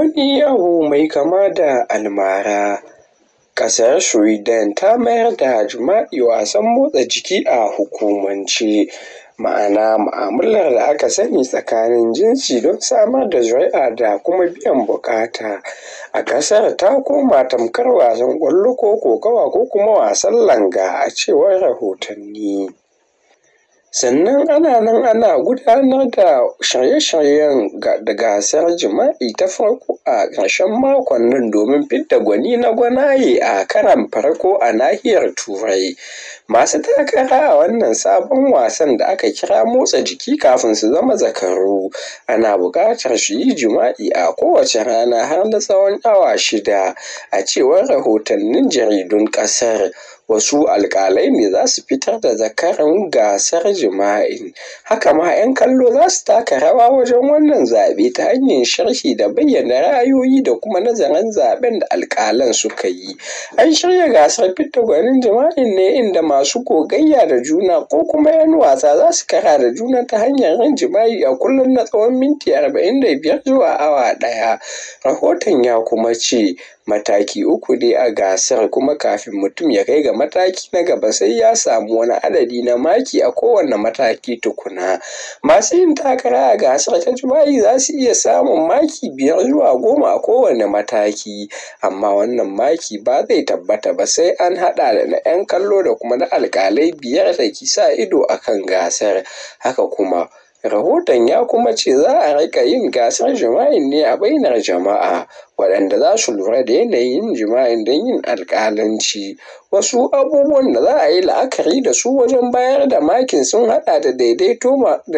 Wani abu mai kama da almara, ƙasar Sweden ta mayar da jima'i wasan motsa jiki a hukumance, ma'ana mu'amalar da aka sani tsakanin jinsi don samar da zuri'a da kuma biyan buƙata, a kasar ta koma tamkar wasan kwallo ko kokawa ko kuma wasan langa, a cewar rahotanni. Sannan ana nan ana gudanar da shirye-shiryen gasar jima'i ta farko a ƙarshen makon nan domin fidda gwani na gwanaye a karon farko a nahiyar Turai. Masu takara a wannan sabon wasan da aka kira motsa jiki kafin su zama zakaru, ana buƙatar su yi jima'i a kowace rana har na tsawon awa shida, a cewar rahotannin jaridun ƙasar. Wasu alƙalai ne za su fitar da zakaran gasar jima'in, haka ma 'yan kallo za su taka rawa wajen wannan zaɓe ta hanyar sharhi da bayyana ra'ayoyi da kuma nazarin zaɓen da alƙalan suka yi. An shirya gasar fidda gwanin jima'in ne inda masu gogayya da juna ko kuma 'yan wasa za su kara da juna ta hanyar yin jima'i a kullum na tsawon minti 45 zuwa awa ɗaya. Rahoton ya kuma ce mataki uku ne a gasar, kuma kafin mutum ya kai ga mataki na gaba sai ya samu wani adadi na maki a kowane mataki tukuna. Masu yin takara a gasar ta jima'i za su iya samun maki 5 zuwa 10 a kowane mataki, amma wannan maki ba zai tabbata ba sai an haɗa da na 'yan kallo da kuma na alƙalai 5 da ke sa ido a kan gasar. Haka kuma, rahoton ya kuma ce za a riƙa yin gasar jima'in ne a bainar jama'a, waɗanda za su lura da yanayin jima'in don yin alƙalanci. Wasu abubuwan da za a yi la'akari da su wajen bayar da makin sun haɗa da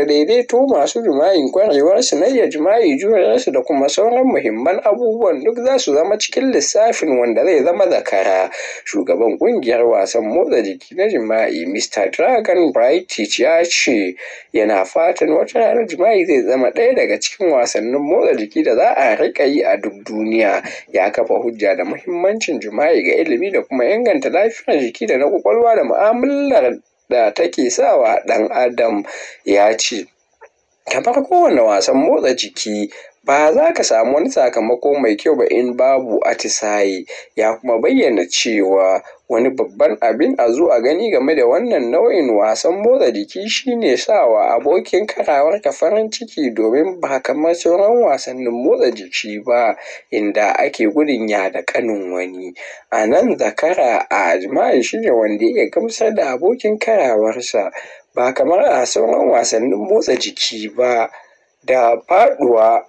daidaito masu jima'in, ƙwarewarsu na iya jima'i, juriyarsu da kuma sauran muhimman abubuwan duk za su zama cikin lissafin wanda zai zama zakara. Shugaban ƙungiyar wasan motsa jiki na jima'i, Mr. Dragan Brkic, ya ce yana fatan wata rana jima'i zai zama ɗaya daga cikin wasannin motsa jiki da za a riƙa yi a duk duniya. Ya kafa hujja da muhimmancin jima'i ga ilimi da kuma inganta lafiyar jiki da na ƙwaƙwalwa da mu'amalar da take sawa ɗan adam. Ya ce, kamar kowane wasan motsa jiki, ba za ka samu wani sakamako mai kyau ba in babu atisaye. Ya kuma bayyana cewa wani babban abin a zo a gani game da wannan nau'in wasan motsa jiki shi ne sawa abokin karawarka farin ciki, domin ba kamar sauran wasannin motsa jiki ba inda ake gudun ya da ƙanin wani. A nan zakara a jima'i shi ne wanda ya iya gamsar da abokin karawarsa, ba kamar a sauran wasannin motsa jiki ba da faɗuwa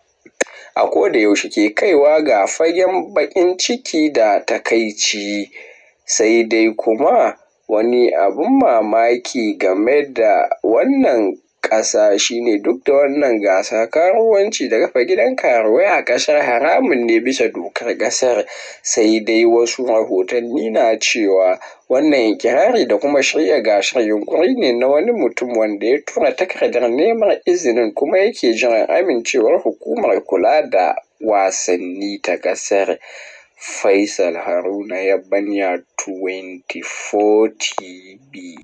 a kodayaushe ke kaiwa ga fagen baƙin ciki da takaici. Sai dai kuma wani abin mamaki game da wannan ƙasa shi ne duk da wannan gasa, karuwanci da kafa gidan karuwai a ƙasar haramun ne bisa dokar ƙasar. Sai dai wasu rahotanni na cewa wannan iƙirari da kuma shirya gasar yunƙuri ne na wani mutum wanda ya tura takardar neman izinin kuma yake jiran amincewar hukumar kula da wasanni ta ƙasar. Faisal Haruna, Yabanya 24 TV.